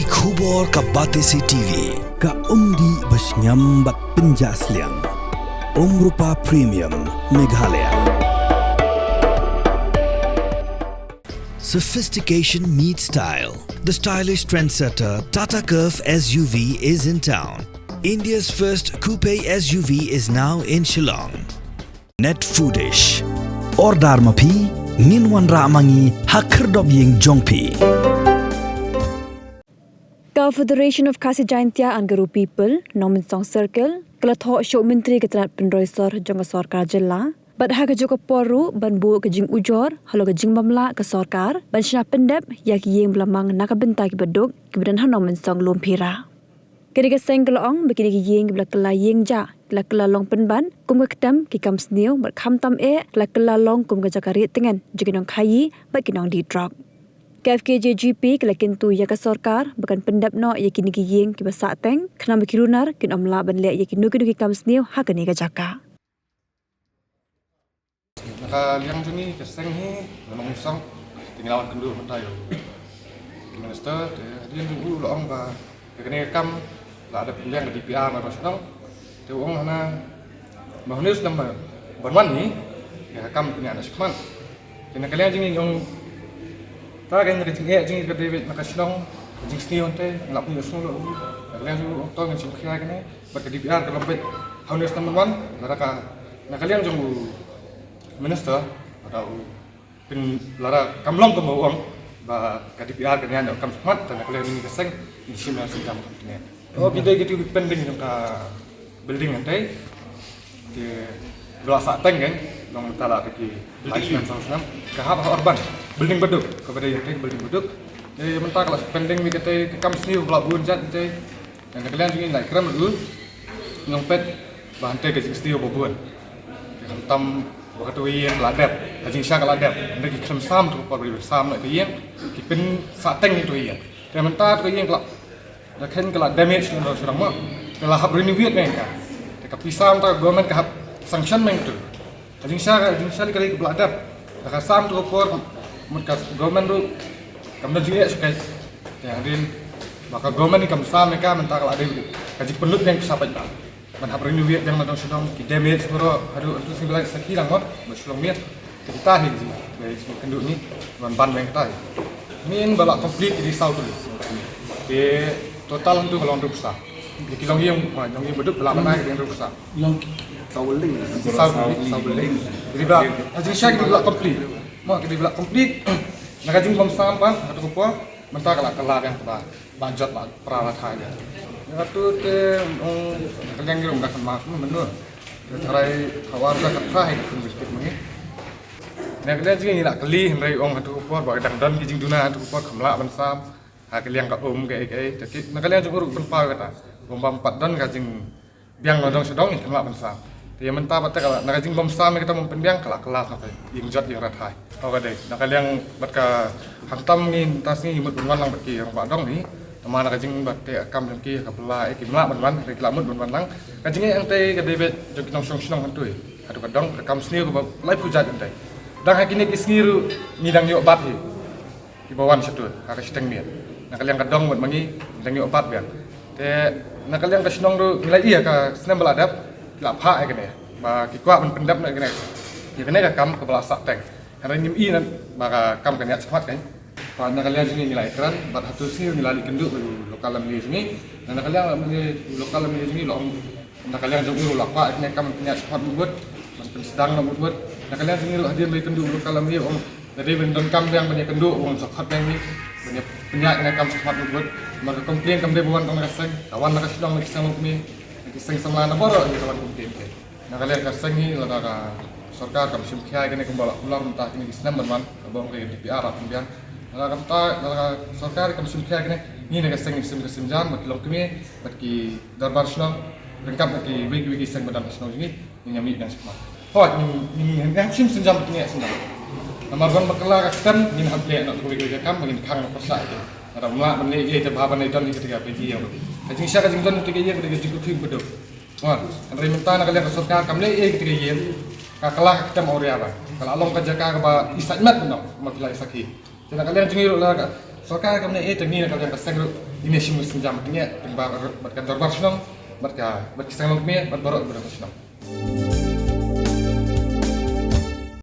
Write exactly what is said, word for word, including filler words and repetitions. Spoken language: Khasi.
Khubor ka Batesi T V, ka umdih ba shngiam bad pynjah sliang. Umrupa Premium, Meghalaya. Sophistication meets style. The stylish trendsetter Tata Curvv S U V is in town. India's first coupe S U V is now in Shillong. Net Foodish. Order ma phi, ngin wanrah ma ngi ha khyrdop ïing jong phi. Ka Federation of Khasi Jaintia and Garo People, Nongmensong Circle, ka la thoh sha u Myntri ka tnat pynroi sor jong ka sorkar jylla bad ha kajuh ka por ruh ban buh ka jingujor halor ka jingbymlah ka sorkar ban shna pyndep ïa ki ïing ba la mang na ka bynta kiba duk kiba don ha Nongmensong Lum Phira. Kane ka seng ka la ong ba kine ki ïing kiba la kylla ïing jah ki la kylla long pynban kum ka ktem ki kam sniew bad khamtam eh ki la kylla long kum ka jaka rieh tngen jong ki nongkhaii bad ki nongdih drok. Ka F K J G P ka la kyntu ïa ka sorkar ba kan pyndep noh ïa kine ki ïing kiba sah teng khnang ba ki runar kin ym lah ban leh ïa kino kino ki kam sniew ha kane ka jaka. Na ka liang jong ngi ka seng hi, na Nongmensong, te ngi la wan kynduh mynta ïa u Minister, te hadien jong u la ong ba ïa kane ka kam la dep pynbiang ka D P R na Nongmensong. Te u ong hana ba hynriew snem ban wan hi ïa ka kam kane na shakhmat. Te na ka liang jong ngi ong ta ka na ka jingeh jong ngi ka David na ka shnong, ka jingsniew te ngi la pynïoh shnong na ka liang jong ngi ong to ngin shim khia kane. Bad ka D P R ka long beit ha u Nation Number One, lada ka, na ka liang jong u Minister, lada u pyn, lada kam long kumba u ong ba ka D P R ka nian kam smat, na ka liang jong ka seng, ngi shim na seng jam ka nian. Oh, bidai ki tu pending jong ka building antai. Ki bla sa teng kan, long tala ki building, basement sang senam. Ka hap ha urban, building beduk, ka bedai antai building beduk. Te mynta ka la pending mi kata ka kam sniew bla bun jat antai. Ïa na ka liang jong ngi ngi la kren bad u, ngi ong peit ba hangtei ka jingsniew ba bun. Khamtam ba katu ïing ka la dep, ka jingshah ka la dep. Hynrei ki khlem sam tu ka por ba ki sam na ka ïing, ki pynsah teng ïa tu ïing. Te mynta tu ïing ka la, da khein ka la damage na shu dang mo. Ka la hap renovate beit ka. Te ka pisa mynta ka government ka hap sanction beit tu. Ka jingshah, ka jingshah lei ka dei kaba la dep. Da ka sam tu ka por, mut ka government ruh kam don jingeh shuh kai. Te hadien ba ka government ni kam sam ïa ka, mynta ka la dei ka jingpynlut ïa ka pisa paidbah. Ban hap renovate ïa na dong sha dong, ki damage baroh, haduh hangtu sngewbha sakhi lang mo, ba shu long miet. Te kita hi ka jing, ba jingkynduh ni ban ban ïa kita hi. Min ba la complete ki dei saw tylli. Te total hangtu ka long hynriew phew saw. Ki long ïing, long ïing baduk ba la ban ai ki dei hynriew phew saw. Long saw building. Saw building, saw building. Ki dei ba, ha jingshah ki dei ba la complete. Mo ki dei ba la complete. Na ka jingbym sam pat, ha tu ka por, mynta ka la, ka la biang kaba, ba jot ba pra la thai. Ïa tu te, um, ka liang ngi ruh da kan mak, hmm, mynno. Te tharai khawar da kan thai, ka kum biskit myngi. Na ka liang jong ngi la kylli, hynrei ong ha tu ka por, ba dang don ki jingduna ha tu ka por, kham lah ban sam. Ha ka liang ka um ka ei ka ei, te ki, na ka liang jong u ruh pynpaw kata. Kum bym pat don ka jing biang na dong sha dong, ngi kham lah ban sam. Te ïa mynta bad te ka la, na ka jingbym sam ïa kata bym pynbiang ka la, ka la na ka ïing jot ïing rathai. Ong ka dei, na ka liang bad ka hangtam ngi mynta sngi ngi mut ban wan lang bad ki rangbah dong hi. Namar na ka jing bad te kam jong ki ka bylla, eh, kim lah ban wan, te ki la mut ban wan lang. Ka jingeh hangtei ka dei beit jong ki nongshong shnong hangtei. Haduh ka dong ka kam sniew kaba laiphew jait hangtei. Dang ha kine ki sngi ruh ngi dang ïoh bat hi. Kiba wan sha tu ha ka shiteng miet. Na ka liang ka dong bad ma ngi dang ïoh bat biang. Te na ka liang ka shnong ruh ngi la ïa ka snem ba la dep, ki la phah ïa kane ba ki kwah ban pyndep na kane. Ïa kane ka kam kaba la sah teng. Hynrei ngim i na ba ka kam ka niat shakhmat kan. Ba na ka liang jong ngi ngi la ïa kren bad ha tu sngi ngi la leit kynduh bad u local M L A jong ngi. Na ka liang M L A, u local M L A jong ngi la ong Na ka liang jong u ruh la kwah ïa kane ka kam pynïaid shakhmat mut mut, ban pynsdang noh mut mut. Na ka liang jong ngi ruh hadien ba ïakynduh u local M L A u ong, lada dei ban donkam biang ban ïakynduh u ong sa khot biang ngi ban ïa pynïaid ïa kane ka kam shakhmat mut mut. Namar ka complain kam dei ba wan tang na ka seng, ka wan na ka shnong, na ki seng longkmie, na ki seng samla, na baroh ngi ka wan complain te. Na ka liang ka seng ngi lada ka sorkar kam shim khia ïa kane kumba la kular mynta kine ki snem ban wan, kaba ong ka D P R la pynbiang. Lada ka mynta lada ka sorkar kam shim khia ïa kane, ngi na ka seng ngi shim ka sienjam bad ki longkmie bad ki dorbar shnong, ryngkat bad kiwei kiwei ki seng ba don ha shnong jong ngi, ngin ïa mih biang shakhmat. Hooid, ngin, ngin, ngin ïa shim sienjam bad ngin ïa sienjam. Namar ban bakla ka ktem, ngin hap leh noh kiwei kiwei ki kam ba ngin khang noh pyrshah ïa ki. Lada ym lah ban leh ei ei te bha ban leh don ïa kata ka pynji ïa ka. Ka jingshah ka jingdon kata ka ïa kata ka jingkyrkhu ba duk. Hooid, hynrei mynta na ka liang ka sorkar kam leh ei ei kata ka ïa. Ka kylla ka ktem awria ba ka la long ka jaka kaba i sait met ban ong, kumba phi la i sakhi. Te na ka liang jong ngi ruh lada ka sorkar kam leh ei te ngi na ka liang ka seng ruh Ine shim ka sienjam bad ka dorbar shnong bad ka, bad ki seng longkmie bad baroh ki briew ka shnong.